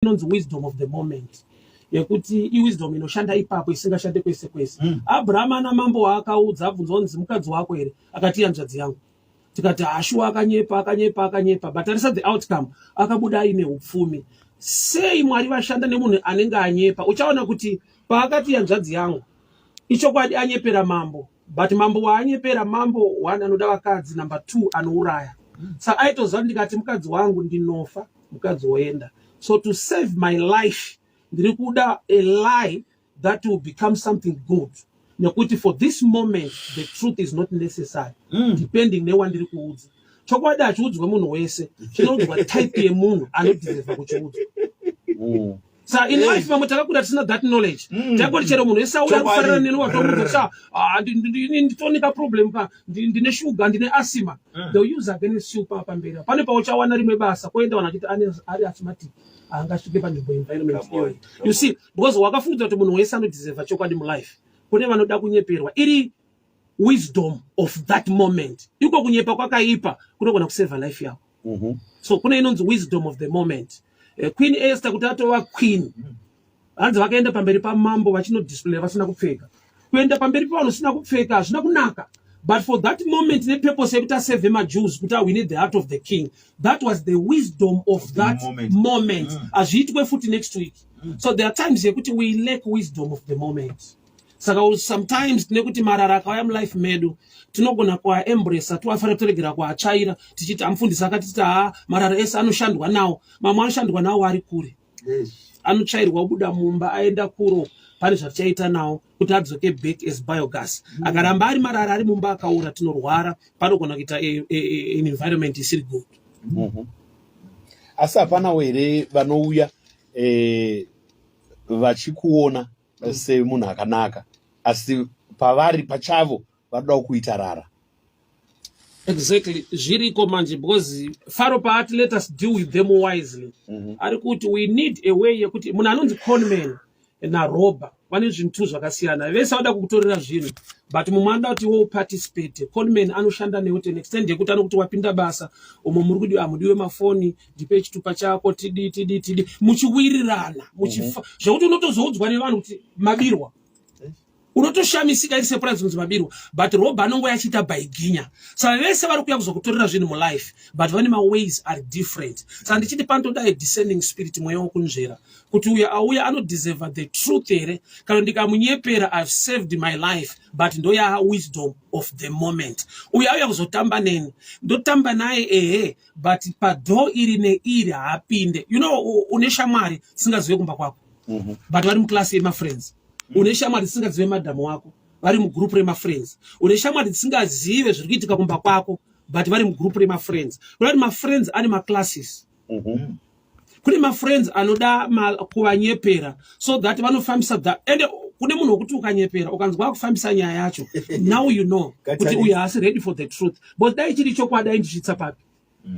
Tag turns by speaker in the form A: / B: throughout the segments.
A: Inonzi wisdom of the moment, yekuti iwisdom inoshanda ipapo, isingashande kwese kwese. Abraham ana mambo waakaudza, abvunzwa kunzi, "Mukadzi wako here?" Akati, "Hanzvadzi yangu." Tikati hashuwa akanyepa, akanyepa, akanyepa, but tarisa the outcome, akabuda aine upfumi. Sei Mwari vashanda nemunhu anenge anyepa? Uchaona kuti paakati, "Hanzvadzi yangu," ichokwadi anyepera mambo, but mambo waanyepera, mambo one, anoda vakadzi, number two, anouraya. Saka aitoziva kuti ndikati mukadzi wangu, ndinofa, mukadzi woenda. So to save my life, ndiri kuda a lie that will become something good, nekuti for this moment the truth is not necessary. Depending newandiri kuudza, chokwadi hachiudzwe munhu wese, chinoudzwa type yemunhu anodeserva kuchiudzwa. Sa in life vamwe takakura tisina that knowledge. Takoti chero munhu wese auya kufanana neni, watomuudza, "Sha, nditonika problem ka, ndine shuga, ndine asthma." They'll use against you pamberi. Pane pauchawana rimwe basa, koenda vanhu vachiti ari asthmatic, haangasvike panzvimbo, environment iyoyo. You see, because wakafungidza kuti munhu wese anodeserva chokwadi mulife. Kune vanoda kunyeperwa, iri wisdom of that moment. Iko kunyepa kwakaipa kunogona kusevha life yako. So kune inonzi wisdom of the moment. Queen Esther, kuti atova queen, hanzi vakaenda pamberi pamambo vachinodisplay vasina kupfeka. Kuenda pamberi pavanhu usina kupfeka hazvina kunaka, but for that moment, nepurpose yekuti asevhe maJews, kuti awine the heart of the king, that was the wisdom of that moment. Hazviitwe futi next week. So there are times yekuti we lack wisdom of the moment. Saka sometimes tine kuti marara akauya mulife medu, tinogona kuaembracea, toafanira kutoregera kuatsvaira, tichiti amufundisi akatiti, "Haa, marara ese anoshandwa nawo." Mamwe anoshandwa nawo ari kure, anotsvairwa obuda mumba aenda kuro. Pane zvatichaita nawo kuti adzoke back as biogas. Akaramba ari marara ari mumba akaura, tinorwara, panogona kuita an environment isiri good.
B: Asi hapanawo here vanouya vachikuona semunhu akanaka, asi pavari pachavo vanoda kuita rara?
A: Exactly, zviriko manje, because Faro paati, "Let us deal with them wisely," ari kuti we need a way yekuti munhu anonzi conman narobber vane zvinhu tu zvakasiyana. Vese vada kukutorera zvinhu, but mumwe anoda kuti iwe uparticipate. Conman anoshanda newe to an extent yekuti anokuti, "Wapinda basa umo, muri kudiwa, hamudiwe mafoni, ndipe chitupa chako, tidi tidi tidi," muchiwirirana, muchifa zvekuti unotozoudzwa nevanhu kuti mabirwa. Unotoshamisika, iri surprise kunzi mabirwa. But robber anongo yachiita baiginya. Saka vese vari kuuya kuzokutorera zvinhu mulife, but vane maways are different. Saka ndichiti panotoda a discerning spirit, mweya wokunzvera kuti uyo auya anodeserva the truth here, kana ndikamunyepera, I've saved my life, but ndoya wisdom of the moment. Uyo auya kuzotamba neni, ndotamba naye, ehe, but padoor iri neiri haapinde. Une shamwari dzisingazive kumba kwako, but vari muklasi yemafriends. Une shamwari dzisingazive madhamu wako, vari mugurupu remafriends. Une shamwari dzisingazive zviri kuitika kumba kwako, but vari mugurupu remafriends. Kuda kuti mafriends ane maclasses. Kune mafriends anoda kuvanyepera so that vanofambisa ende kune munhu wekuti ukanyepera, ukanzwa akufambisa nyaya yacho, now you know kuti uyu haasi ready for the truth. But dai chiri chokwadi, aindisvitsa papi?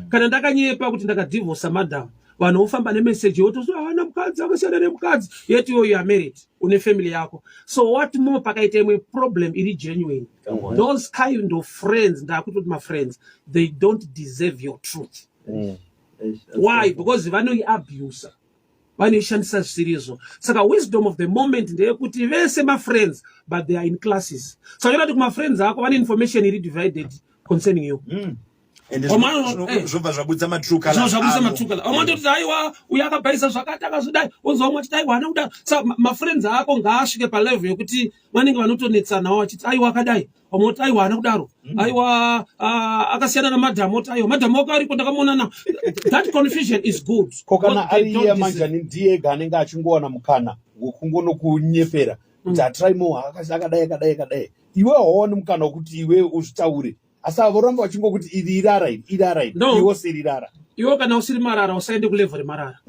A: Kana ndakanyepa kuti ndakadhivhosa madam, vanhu vofamba nemeseji yotozi, "Haana mukadzi, akasiyana nemukadzi," yet iwo you are married, une family yako. So what more pakaita imwe problem iri genuine? Those kind of friends, ndakuti kuti mafriends, they don't deserve your truth. Why? Because vanoiabusa, vanoishandisa zvisirizo. Saka wisdom of the moment ndeyekuti vese mafriends, but they are in classes. Saka kuti kumafriends ako vane information iri divided concerning you.
C: Ende zvobva zvabudisa matrue
A: Zvino
C: colours
A: zvabudisa
C: avo.
A: Matrue colours. Vamwe ndoti, "Aiwa, uyu akabhaisa zvakati, akazvidai." Onzwa vamwe achiti, "Aiwa, haana kudaro." Saka mafriends ako ngaasvike palevel yekuti vanenge vanotonetsanawo vachiti, "Aiwa, akadai." Vamwe voti, "Aiwa, haana kudaro. Aiwa, akasiyana namadhamu." Oti, "Aiwa, madhamu wako ariko, ndakamuonana." That confusion is good.
B: Ko kana
A: Because they
B: ari
A: don't
B: iye
A: deserve-
B: manjani, ndiye ega anenge achingowana mukana wekungonokunyepera kuti hatraimo, akadai, akadai, akadai. Iwe hauoni mukana wekuti iwe uzvitaure, asi avo voramba vachingokuti iri irara, iri irara, iri
A: No.
B: iwe usiri irara.
A: Iwe kana usiri marara, usaende kulevel remarara.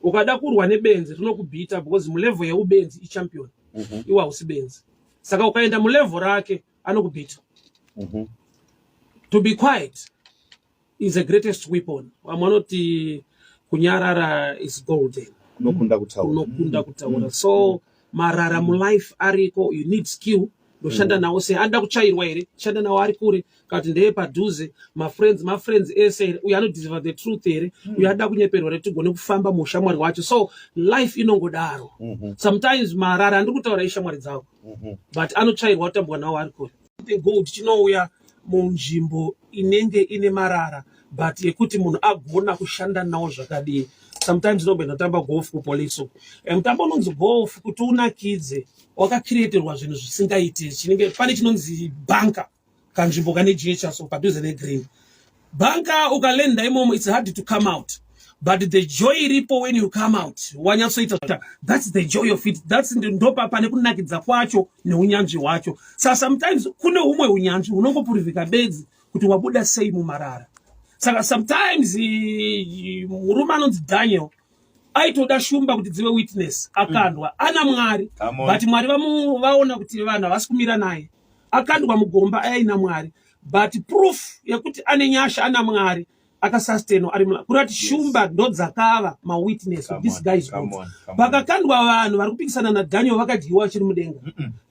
A: Ukada kurwa nebenzi, rinokubhita, because mulevel yeubenzi ichampion. Iwe hausi benzi, saka ukaenda mulevel rake, anokubhita. To be quiet is the greatest weapon. Vamwe vanoti kunyarara is golden.
B: Kunokunda kutaura.
A: Kunokunda kutaura. So marara mulife ariko. You need skill. Ndoshanda nawo sei? Anoda kutsvairwa here? Shanda nawo ari kure kana kuti ndeye padhuze? Mafriends, mafriends ese here? Uyo anodeserve the truth here? Uyo anoda kunyeperwa here? Tigone kufamba muushamwari hwacho. So life inongodaro. Sometimes marara andiri kutaura ishamwari dzako, but anotsvairwa, kutambwa nawo ari kure. The gold chinouya munzvimbo inenge ine marara, but yekuti munhu agona kushanda nawo zvakadii. Sometimes unomboenda kutamba golf kupolice uko. Mutambo unonzi golf, kuti unakidze, wakacreaterwa zvinhu zvisingaiti. Chinenge pane chinonzi bunker, kanzvimbo kane jecha so padhuze negreen. Bunker ukalenda imomo, it's hard to come out, but the joy iripo when you come out wanyatsoita, that's the joy of it. That's ndopa pane kunakidza kwacho neunyanzvi hwacho. Saka sometimes kune humwe unyanzvi hunongopurivhika bedzi kuti wabuda sei mumarara. Saka sometimes murume anonzi Daniel aitoda shumba kuti dzive witness akandwa ana Mwari.
C: Come on.
A: But Mwari vaona kuti vanhu havasi kumira naye. Akandwa mugomba aina Mwari, but proof yekuti ane nyasha, ana Mwari, akasustainwa ari kureva kuti shumba ndo dzakava mawitness.
C: Come
A: This
C: on,
A: guy is
C: come
A: good.
C: on, come on.
A: Pakakandwa vanhu vari kupikisana naDaniel vakadyiwa vachiri mudenga,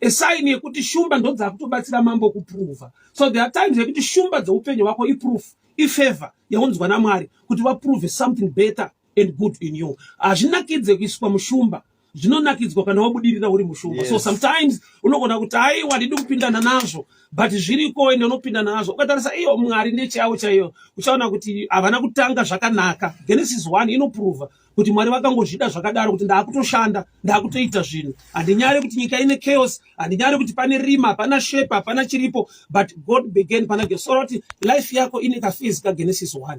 A: a sign yekuti shumba ndo dzakutobatsira mambo kuprova. So there are times yekuti shumba dzeupenyu hwako iproof, ifavor yaunzwa naMwari kuti vaprove something better and good in you. Hazvinakidze kuiswa mushumba, zvinonakidzwa kana wabudirira uri mushumba. So sometimes unogona kuti, "Aiwa, handidi kupindana nazvo," but zviriko ende unopinda nazvo. Ukatarisa iyo Mwari nechaiwo chaiyo, uchaona kuti havana kutanga zvakanaka. Genesis 1 inoprova kuti Mwari vakangozvida zvakadaro, kuti ndaakutoshanda, ndaakutoita zvinhu, handinyare kuti nyika ine chaos, handinyare kuti pane rima, hapana shape, hapana chiripo, but God began pana. So kuti life yako ine kaphase kaGenesis 1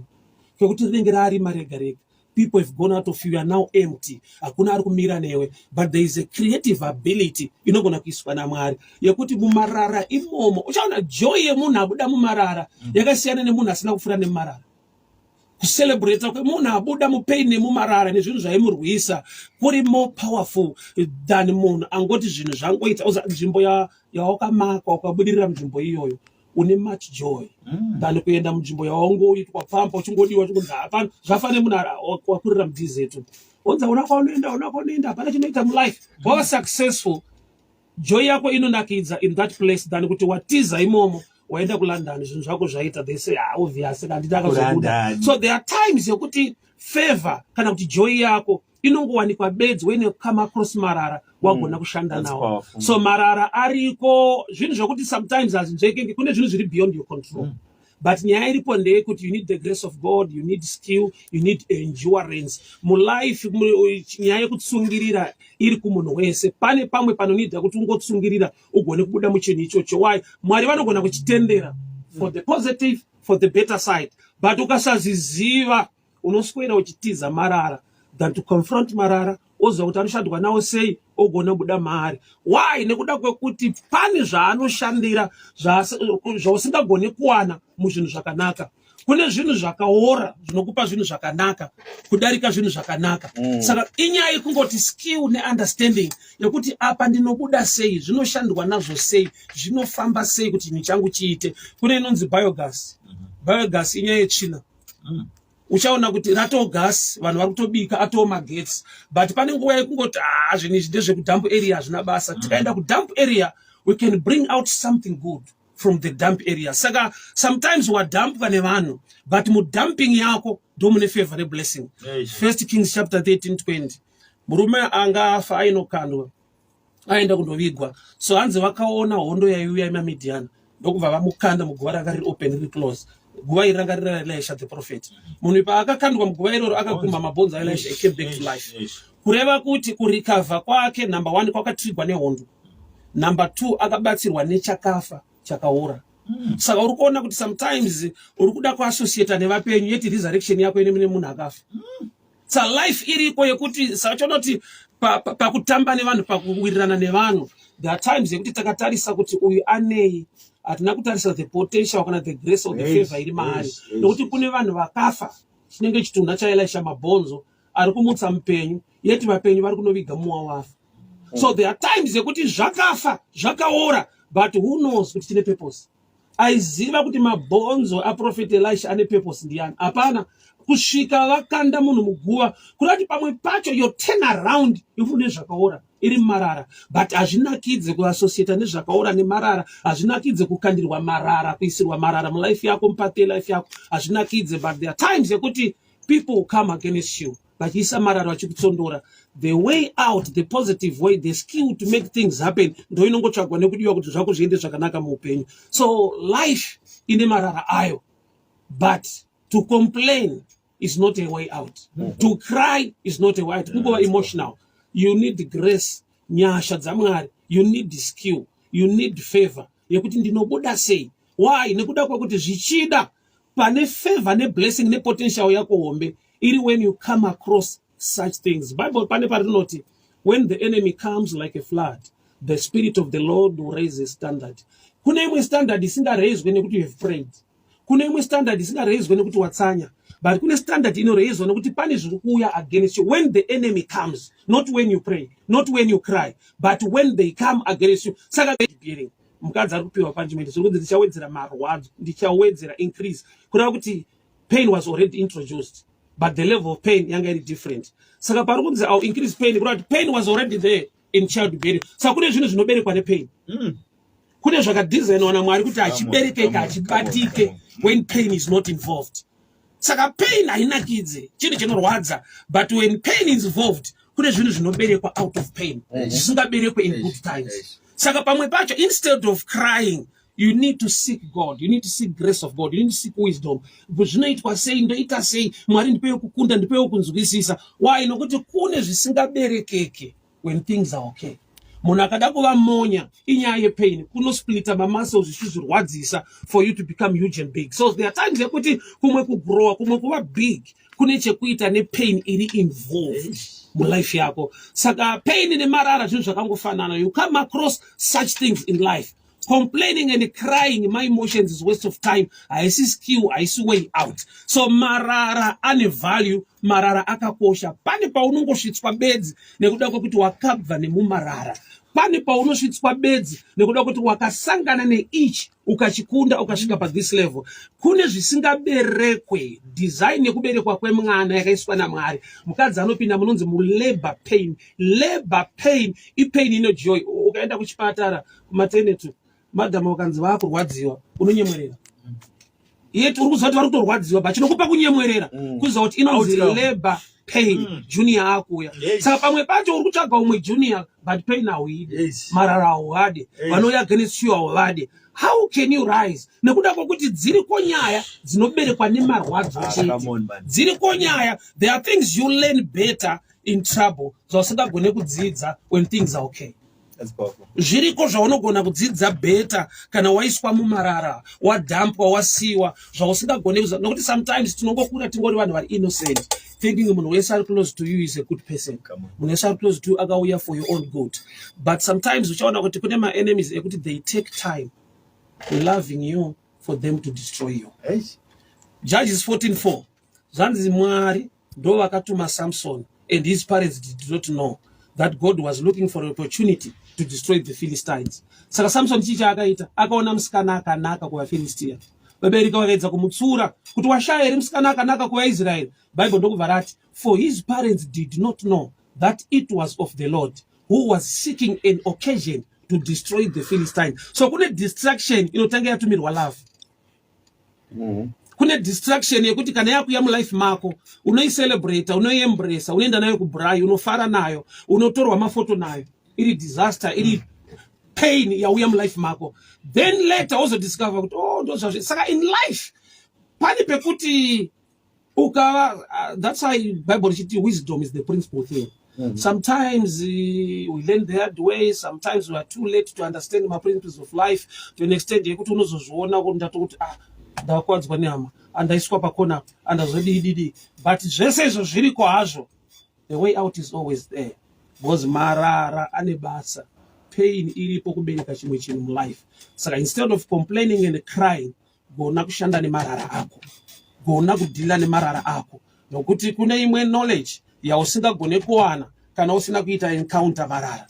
A: kekuti rinenge rarima rega rega. People have gone out of you, you are now empty, hakuna ari kumira newe, but there is a creative ability inogona kuiswa naMwari yekuti mumarara imomo uchaona joy yemunhu abuda mumarara yakasiyana nemunhu asina kupfuura nemumarara. Kucelebrata kwemunhu abuda mupain nemumarara nezvinhu zvaimurwisa kuri more powerful than munhu angoti zvinhu zvangoita. Nzvimbo yawakamakwa, ukabudirira munzvimbo iyoyo, une much joy than kuenda munzvimbo yawangoitwa pfampa, uchingodiwa, uchingonzi hapana. Zvafane munhu wakurira mudhizetu, onzi una kwaunoenda, una kwaunoenda, hapana chinoita mulife. Wava successful, joy yako inonakidza in that place than kuti watiza imomo, waenda kuLondon, zvinhu zvako zvaita. They say, "Ah, obvious, handiti akazobuda."
C: KuLondon.
A: So there are times yekuti favor kana kuti joy yako inongowanikwa bedzi when you come across marara, wagona kushanda
C: That's
A: nawo.
C: powerful.
A: So marara ariko, zvinhu zvokuti sometimes hazvinzvekeki. Kune zvinhu zviri beyond your control, but nyaya iripo ndeyekuti you need the grace of God, you need skill, you need endurance mulife. Nyaya yekutsungirira iri kumunhu wese. Pane pamwe panonidha kuti ungotsungirira ugone kubuda muchinhu ichocho. Why? Mwari vanogona kuchitendera for the positive, for the better side, but ukasazviziva unoswera uchitiza marara than to confront marara, oziva kuti anoshandwa nawo sei, ogona buda maari. Why? Nekuda kwekuti pane zvaanoshandira zvausingagoni kuwana muzvinhu zvakanaka. Kune zvinhu zvakaora zvinokupa zvinhu zvakanaka kudarika zvinhu zvakanaka. Saka inyaya yekungoti skill neunderstanding yekuti apa ndinobuda sei, zvinoshandwa nazvo sei, zvinofamba sei kuti chinhu changu chiite. Kune inonzi biogas. Biogas inyaya yetsvina. Uchaona kuti ratoo gas, vanhu vari kutobika, atoo magetsi, but pane nguva yekungoti, "Ah, zvinhu izvi ndezvekudump area, hazvina basa." Tikaenda kudump area, we can bring out something good from the dump area. Saka sometimes wadumpwa nevanhu, but mudumping yako ndo mune favor neblessing. First Kings chapter 13 20, murume anga afa, ainokandwa, aenda kundovigwa. So hanzi vakaona hondo yaiuya yemaMidhiani, ndokubva vamukanda muguva ranga riri open, riri close. Guva iri ranga riri raElisha the prophet. Munhu paakakandwa muguva iroro, akagumba mabhonzo aElisha, came back to life. Kureva kuti kurecover kwake, number one, kwakatrigwa nehondo, number two, akabatsirwa nechakafa chakaora. Saka uri kuona kuti sometimes uri kuda kuassociata nevapenyu, yeti resurrection yako ine mune munhu akafa. Sa life iriko yekuti saka chiona kuti pakutamba nevanhu, pakuwirirana nevanhu, there are times yekuti takatarisa kuti uyu anei, hatina kutarisa the potential kana the grace or the favor iri maari. Nokuti kune vanhu vakafa, chinenge chitunha chaElisha, mabhonzo ari kumutsa mupenyu, yeti vapenyu vari kunoviga mumwe wafa. So there are times yekuti zvakafa, zvakaora, but who knows kuti chine purpose? Aiziva kuti mabhonzo aprofeti Elisha ane purpose ndiani? Hapana, kusvika vakanda munhu muguva. Kuda kuti pamwe pacho your turn around ifune zvakaora. Iri mumarara, but hazvinakidze kuassociata nezvakaora nemarara. Hazvinakidze kukandirwa marara, kuisirwa marara mulife yako, mupath yelife yako. Hazvinakidze, but there are times yekuti people come against you vachiisa marara, vachikutsondora. The way out, the positive way, the skill to make things happen ndo inongotsvagwa nekudiwa kuti zvako zviende zvakanaka muupenyu. So life ine marara ayo, but to complain is not a way out. To cry is not a way out. Kungova emotional, you need grace, nyasha dzaMwari. You need skill, you need favor yekuti ndinobuda sei. Why? Nekuda kwekuti zvichida pane favor neblessing nepotential yako hombe iri when you come across such things. Bible pane parinoti, "When the enemy comes like a flood, the Spirit of the Lord will raise a standard." Kune imwe standard isingaraiswe nekuti you have prayed. Kune imwe standard isingaraiswe nekuti watsanya, but kune standard inoraiswa nekuti pane zviri kuuya against you. When the enemy comes, not when you pray, not when you cry, but when they come against you. Saka bearing, mukadzi ari kupiwa punishment, zviri kunzi ndichawedzera marwadzo, ndichawedzera, increase, kureva kuti pain was already introduced, but the level of pain yanga iri different. Saka pari kunzi "I'll increase pain", kureva kuti pain was already there in child bearing. Saka kune zvinhu zvinoberekwa nepain. Kune zvakadesignwa naMwari kuti hachiberekeke, hachibatike when pain is not involved. Saka pain hainakidze, chinhu chinorwadza, but when pain is involved, kune zvinhu zvinoberekwa out of pain zvisingaberekwe in good times. Saka pamwe pacho, instead of crying, you need to seek God, you need to seek grace of God, you need to seek wisdom. Zvinoitwa sei? Ndoita sei? Mwari, ndipewo kukunda, ndipewo kunzwisisa. Why? Nokuti kune zvisingaberekeke when things are okay. Munhu akada kuva monya, inyaya yepain, kunosplita mamuscles zvichizvirwadzisa for you to become huge and big. So there are times yekuti kumwe kugrowa, kumwe kuva big, kune chekuita nepain iri involved mulife yako. Saka pain nemarara zvinhu zvakangofanana. You come across such things in life, complaining and crying, my emotions is waste of time. Haisi skill, haisi way out. So marara ane value, marara akakosha. Pane paunongosvitswa bedzi nekuda kwekuti wakabva nemumarara. Pane paunosvitswa bedzi nekuda kwekuti wakasangana neichi, ukachikunda, ukasvika pathis level. Kune zvisingaberekwe. Design yekuberekwa kwemwana yakaiswa naMwari. Mukadzi anopinda munonzi mulabor pain. Labor pain ipain ino joy. Ukaenda kuchipatara, kumaternity, madhama ukanzi vaakurwadziwa, unonyemwerera. Yet uri kuziva kuti vari kutorwadziwa, but chinokupa kunyemwerera kuziva kuti inonzi
C: Outcome.
A: labor pain. Junior akuya. Saka pamwe pacho uri kutsvaga umwe junior, but pain hauidi. Marara hauade. Vanouya against you hauvade. How can you rise? Nekuda kwekuti dziriko nyaya dzinoberekwa nemarwadzo chete.
C: Come on, man.
A: Dziriko nyaya, there are things you learn better in trouble zvausingagone kudzidza when things are okay.
C: That's powerful.
A: Zviriko zvaunogona kudzidza better kana waiswa mumarara, wadhampwa, wasiwa, zvausingagone nokuti sometimes tinongokura tingori vanhu vari innocent, thinking munhu wese ari close to you is a good person.
C: Come on.
A: Munhu wese ari close to you akauya for your own good, but sometimes uchaona kuti kune maenemies ekuti they take time loving you for them to destroy you.
C: Hey.
A: Judges 14:4, zvanzi Mwari ndo vakatuma Samson, and his parents did not know that God was looking for an opportunity to destroy the Philistines. Saka Samson chii chaakaita? Akaona musikana akanaka kuvaFilistia. Vabereki vakaedza kumutsura kuti, "Washaya here musikana akanaka kuvaIsraeri?" Bible ndokubva rati, "For his parents did not know that it was of the Lord, who was seeking an occasion to destroy the Philistine." So kune destruction inotanga yatumirwa love. Kune destruction yekuti kana yakuya mulife mako, unoicelebrata, unoiembracea, unoenda nayo kubraai, unofara nayo, unotorwa mafoto nayo, iri disaster, iri pain yauya mulife mako. Then later wozodiscover kuti, "Oh, ndozvazvi." Saka in life pane pekuti ukava, that's why Bible richiti wisdom is the principal thing. Sometimes we learn the hard way. Sometimes we are too late to understand my principles of life, to an extent yekuti unozozviona kuti ndatokuti, "Ah, ndakuwadzwa nehama, andaiswa pakona, andazodii." But zvese izvo zviriko hazvo, the way out is always there, because marara ane basa. Pain iripo kubereka chimwe chinhu mulife. Saka instead of complaining and crying, gona kushanda nemarara ako, gona kudhila nemarara ako, nokuti kune imwe knowledge yausingagone kuwana kana usina kuita encounter marara.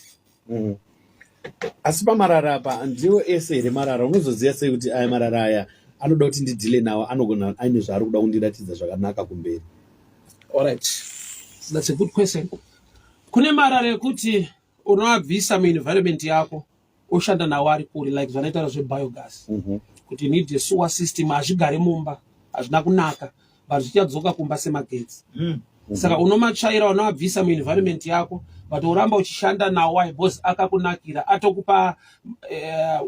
B: Asi pamarara apa, ndiwo ese here marara? Unozoziva sei kuti aya marara aya anoda kuti ndidhile nawo, anogona aine zvaari kuda kundiratidza zvakanaka kumberi?
A: Alright, that's a good question. Kune marara ekuti Unoabvisa muenvironment yako, oshanda nawo ari kure, like zvanoitaura zvebiogas, kuti you need a sewer system. Hazvigare mumba, hazvina kunaka, but zvichadzoka kumba semagetsi. Saka unomatsvaira, unoabvisa muenvironment yako, but uramba uchishanda nawo. Why? Because akakunakira, atokupa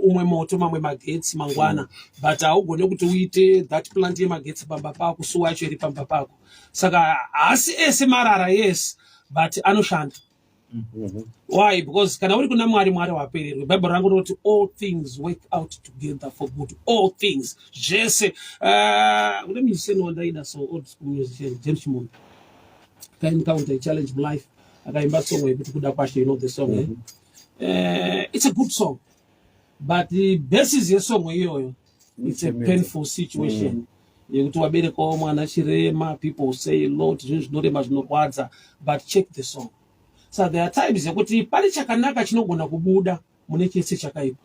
A: umwe moto, mamwe magetsi mangwana, but haugone kuti uite that plant yemagetsi pamba pako, sewer yacho iri pamba pako. Saka haasi ese marara, yes, but anoshanda. Why? Because kana uri kuna Mwari, Mwari hawapererwi. Bhaibheri rangu rinoti all things work out together for good, all things, zvese. Kune musician wandaida, so old school musician, James Chimombe, akaencounter a challenge mulife, akaimba song yekuti "Kuda Kwashe". You know the song, eh? It's a good song, but the basis yesong iyoyo, it's a painful situation yekuti waberekawo mwana chirema. People say a lot, zvinhu zvinorema, zvinorwadza, but check the song. So there are times yekuti pane chakanaka chinogona kubuda mune chese chakaipa.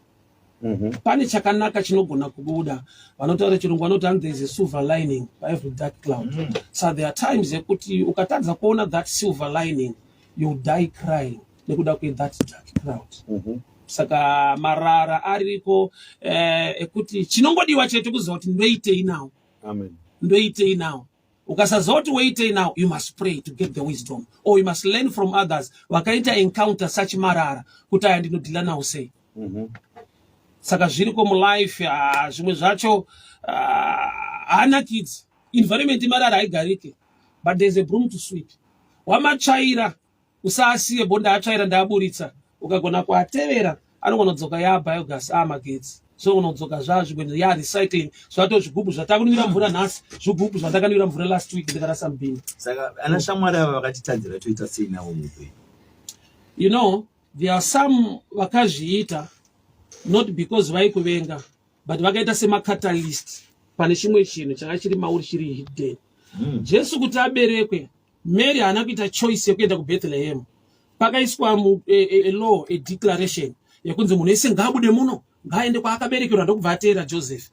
A: Pane chakanaka chinogona kubuda. Vanotaura chirungu vanoti there is a silver lining by every dark cloud. So there are times yekuti ukatadza kuona that silver lining, you die crying nekuda kwethat dark cloud. Saka marara ariko ekuti chinongodiwa chete kuziva kuti ndoitei nawo.
B: Amen.
A: Ndoitei nawo? Ukasaziva kuti woitei now, you must pray to get the wisdom, or you must learn from others vakaita encounter such marara, kuti aya ndinodeala nawo sei. Saka zviriko mulife. Zvimwe zvacho haanakidzi. Environment marara haigarike, but there's a broom to sweep. Wamatsvaira, usaasiye bonda. Atsvaira, ndaaburitsa. Ukagona kuatevera, anogona kudzoka yaabiogas, aamagetsi. So unodzoka zvazvimwe yarecycling, zvato zvigubhu zvatakunwira mvura nhasi, zvigubhu zvandakanwira mvura last week ndikarasa mubhini.
C: Saka ana shamwari ava vakatitadzira, toita sei navo muupenyu?
A: You know, there are some vakazviita not because vaikuvenga, but vakaita semacatalyst pane chimwe chinhu changa chiri mauri, chiri hidden. Jesu kuti aberekwe, Mary haana kuita choice yekuenda kuBethlehem. Pakaiswa a law, a declaration yekunzi munhu wese ngaabude muno, ngaaende kwaakaberekerwa. Ndokubva ateera Joseph,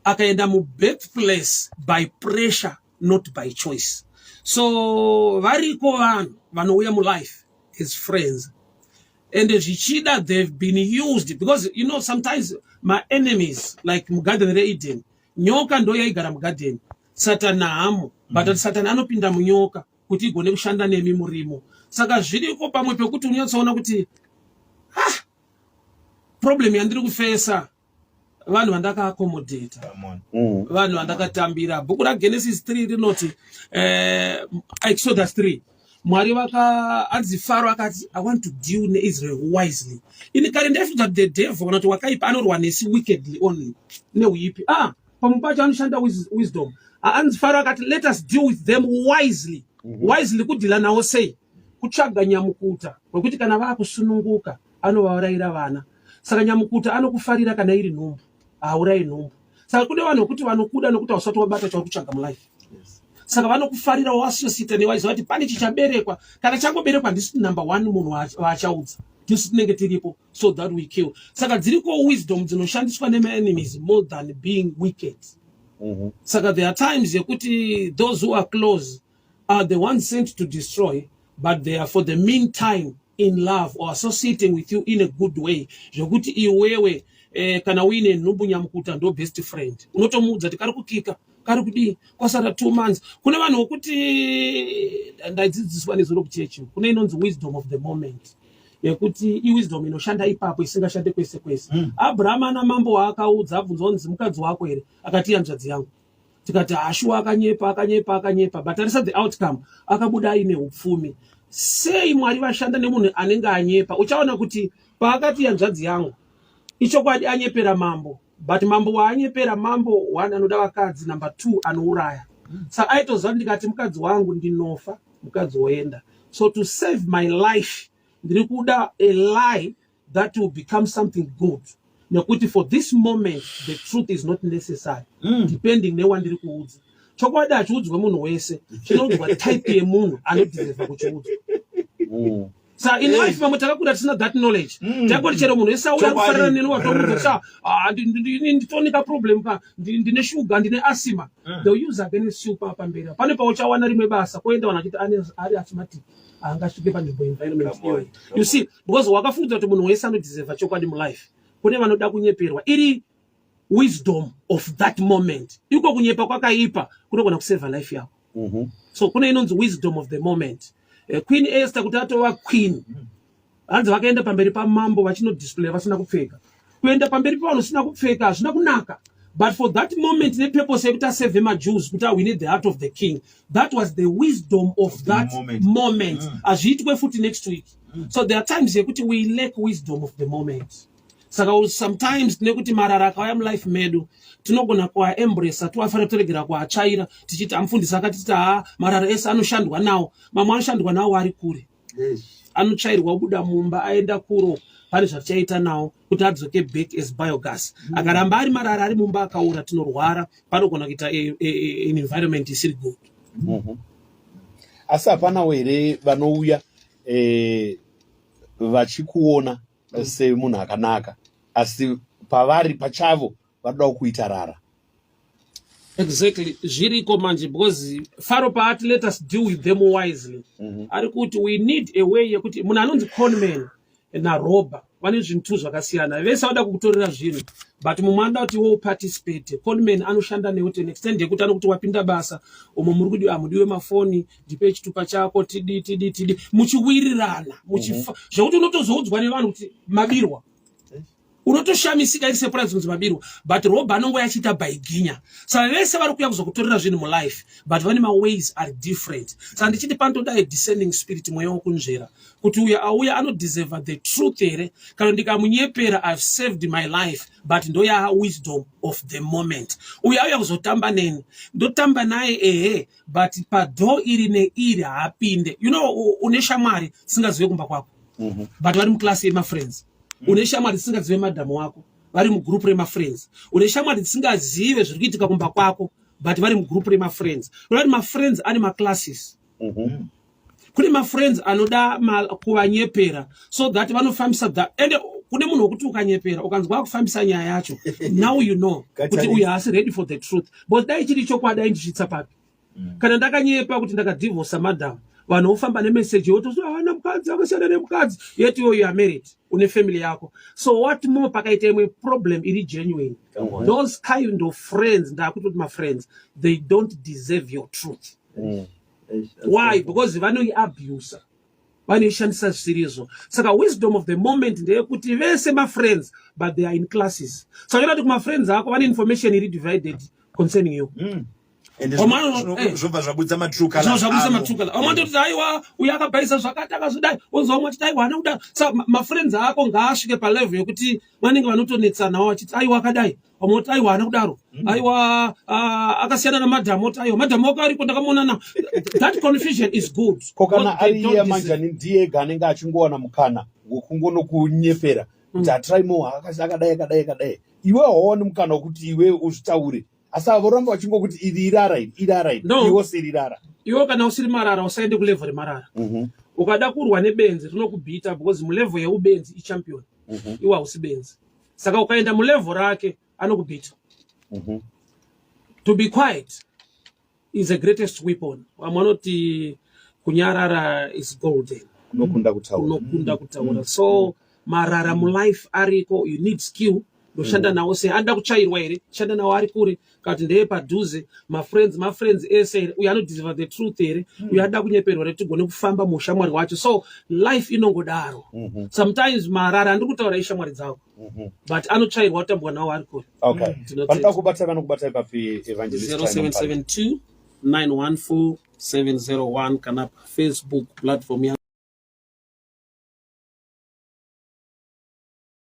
A: akaenda mubirthplace by pressure, not by choice. So variko vanhu vanouya mulife as friends, and zvichida they've been used, because you know, sometimes my enemies, like mugarden reEden, nyoka ndo yaigara mugarden, Satani hamo, but Satani anopinda munyoka kuti igone kushanda nemi murimo. Saka zviriko pamwe pekuti unyatsoona kuti, ah, problem yandiri kufesa, vanhu vandakaaccommodata,
C: Come on.
A: Vanhu vandakatambira. Bhuku raGenesis 3 rinoti, Exodus 3, Mwari vaka anzi Faro akati, "I want to deal neIsrael wisely." Ini kare ndaifunga kuti the devil, kana kuti wakaipa, anorwa nesi wickedly only, neuipi. Ah, pamwe pacho anoshanda wisdom. Ah, anzi Faro akati, "Let us deal with them wisely." Wisely kudeala nawo sei? Kutsvaga nyamukuta wekuti kana vaakusununguka anovaurayira vana. Saka nyamukuta anokufarira kana iri nhumbu, haurayi nhumbu. Saka kune vanhu vekuti vanokuda nokuti hausati wabata chauri kutsvaga mulife. Saka vanokufarira, wassociata newaiziva kuti pane chichaberekwa. Kana changoberekwa, ndisi number one munhu waachaudza. Tisu tinenge tiripo so that we kill. Saka dziriko wisdom dzinoshandiswa nemaenemies more than being wicked. Saka there are times yekuti those who are close are the ones sent to destroy, but they are for the meantime in love or associating with you in a good way, zvekuti iwewe, kana uine nhumbu, nyamukuta ndo best friend. Unotomuudza kuti kari kukika, kari kudii, kwasara 2 months. Kune vanhu vokuti ndaidzidziswa nezuro kuchechi, kune inonzi wisdom of the moment, yekuti iwisdom inoshanda ipapo, isingashande kwese kwese. Abrahama ana mambo waakaudza, abvunzwa kunzi mukadzi wako here, akati hanzvadzi yangu. Tikati hashuwa, akanyepa, akanyepa, akanyepa, but tarisa the outcome, akabuda aine upfumi. Sei Mwari vashanda nemunhu anenge anyepa? Uchaona kuti paakati hanzvadzi yangu, ichokwadi anyepera mambo, but mambo waanyepera, mambo one anoda vakadzi, number two anouraya. Saka aitoziva kuti ndikati mukadzi wangu ndinofa, mukadzi woenda. So to save my life, ndiri kuda a lie that will become something good, nekuti for this moment the truth is not necessary. Depending newandiri kuudza, chokwadi hachiudzwe munhu wese, chinoudzwa type yemunhu anodeserva kuchiudzwa. Sa in life pamwe takakura tisina that knowledge. Takoti chero munhu wese auya kufanana neni, watomuudza sa, "Ah, nditonika problem ka, ndine shuga, ndine asthma." They'll use against you. Pamberi pane pauchawana rimwe basa, koenda vanhu vachiti ari asthmatic. Haangasvike panzvimbo environment iyoyi, you see, because wakafungidza kuti munhu wese anodeserva chokwadi mulife. Kune vanoda kunyeperwa, iri wisdom of that moment. Iko kunyepa kwakaipa kunogona kusevha life yako. So kune inonzi wisdom of the moment. Queen Esther, kuti atova queen, hanzi vakaenda pamberi pamambo vachinodisplay vasina kupfeka. Kuenda pamberi pavanhu usina kupfeka hazvina kunaka, but for that moment, nepurpose yekuti asevhe maJews, kuti awine the heart of the king, that was the wisdom of that
C: moment.
A: Moment. Hazviitwe futi next week. So there are times yekuti we lack wisdom of the moment. Saka sometimes tinekuti marara akauya mulife medu, tinogona kuaembresa, tiwafanira kutoregera kuatsvaira, tichiti amufundisi akatiti haa, marara ese anoshandwa nawo. Mamwe anoshandwa nawo ari kure, anotsvairwa obuda mumba aenda kuro. Pane zvatichaita nawo kuti adzoke back as biogas. Akaramba ari marara ari mumba akaura, tinorwara, panogona kuita an environment isiri good.
B: Asi hapanawo here vanouya vachikuona semunhu akanaka, asi pavari pachavo vanoda kuita rara?
A: Exactly, zviriko manje, because Faro paati, "Let us deal with them wisely," ari kuti we need a way yekuti munhu anonzi conman narobber vane zvinhu tu zvakasiyana. Vese vada kukutorera zvinhu, but mumwe anoda kuti iwe uparticipate. Conman anoshanda newe to an extent yekuti anokuti wapinda basa umo muri kudiwa, hamudiwe mafoni, ndipe chitupa chako, tidi tidi tidi, muchiwirirana, muchifa zvekuti unotozoudzwa nevanhu kuti mabirwa, unotoshamisika, iri surprise kunzi mabirwa. But robber anongo yachiita baiginya. Saka vese vari kuuya kuzokutorera zvinhu mulife, but vane maways are different. Saka ndichiti panotoda a discerning spirit, mweya wokunzvera kuti uyo auya anodeserva the truth here, kana ndikamunyepera I've saved my life, but ndoya wisdom of the moment. Uyo auya kuzotamba neni, ndotamba naye ehe, but padoor iri neiri haapinde. Une shamwari dzisingazive kumba kwako, but vari muklasi yemafriends. Une shamwari dzisingazive madhamu wako, vari mugroup remafriends. Une shamwari dzisingazive zviri kuitika kumba kwako, but vari mugroup remafriends. Kuda kuti mafriends ane maclasses. Kune mafriends anoda kuvanyepera so that vanofambisa ende kune munhu wekuti ukanyepera, ukanzwa akufambisa nyaya yacho, now you know kuti uyu haasi ready for the truth, but dai chiri chokwadi aindisvitsa papi? Kana ndakanyepa kuti ndakadhivhosa madam, vanhu vofamba nemeseji yotozi haana mukadzi, akasiyana nemukadzi, yet iwe you are married, une family yako. So what more pakaita imwe problem iri genuine? Those kind of friends, ndakutoti mafriends, they don't deserve your truth. Why? Because vanoiabusa, vanoishandisa zvisirizvo. Saka wisdom of the moment ndeyekuti vese mafriends, but they are in classes. Saka kuti kumafriends ako vane information iri divided concerning you.
C: Ende zvobva zvabudisa matrue
A: colours. Zvobva zvabudisa matrue colours. Vamwe vanototi aiwa, uyu akabhaisa zvakati, akazodai, wonzwa vamwe vachiti aiwa, haana kudai. Saka mafriends ako ngaasvike palevel yekuti vanenge vanotonetsanawo vachiti aiwa, akadai, vamwe voti aiwa, haana kudaro, aiwa, akasiyana namadhamu, oti aiwa, madhamu wako ariko, ndakamuonana. That confusion is good.
B: Ko kana ari iye manjani, ndiye ega anenge achingowana mukana wekungonokunyepera kuti haTrymore akadai, akadai, akadai, iwe hauwani mukana wekuti iwe uzvitaure, asi avo voramba vachingokuti iri irara, iri irara, iri
A: No.
B: iwe usiri irara?
A: Iwe kana usiri marara, usaende kulevel remarara. Ukada kurwa nebenzi, rinokubhita, because mulevel yeubenzi ichampion. Iwe hausi benzi, saka ukaenda mulevel rake anokubhita. To be quiet is the greatest weapon. Vamwe vanoti kunyarara is golden.
B: Unokunda kutaura.
A: Unokunda kutaura. So marara mulife ariko. You need skill. Ndoshanda nawo sei? Anoda kutsvairwa here? Shanda nawo ari kure, kana kuti ndeye padhuze? Mafriends, mafriends ese here? Uyu anodeserva the truth here? Uyu anoda kunyeperwa here? Tigone kufamba muushamwari hwacho. So life inongodaro. Sometimes marara andiri kutaura ishamwari dzako, but anotsvairwa, kutambwa nawo ari kure.
B: Okay.
A: Tinotenda.
B: Vanoda kubata, vanokubata papi, Evangelist Trymore Muparinga?
A: 0772 914 701, kana Facebook platform yangu.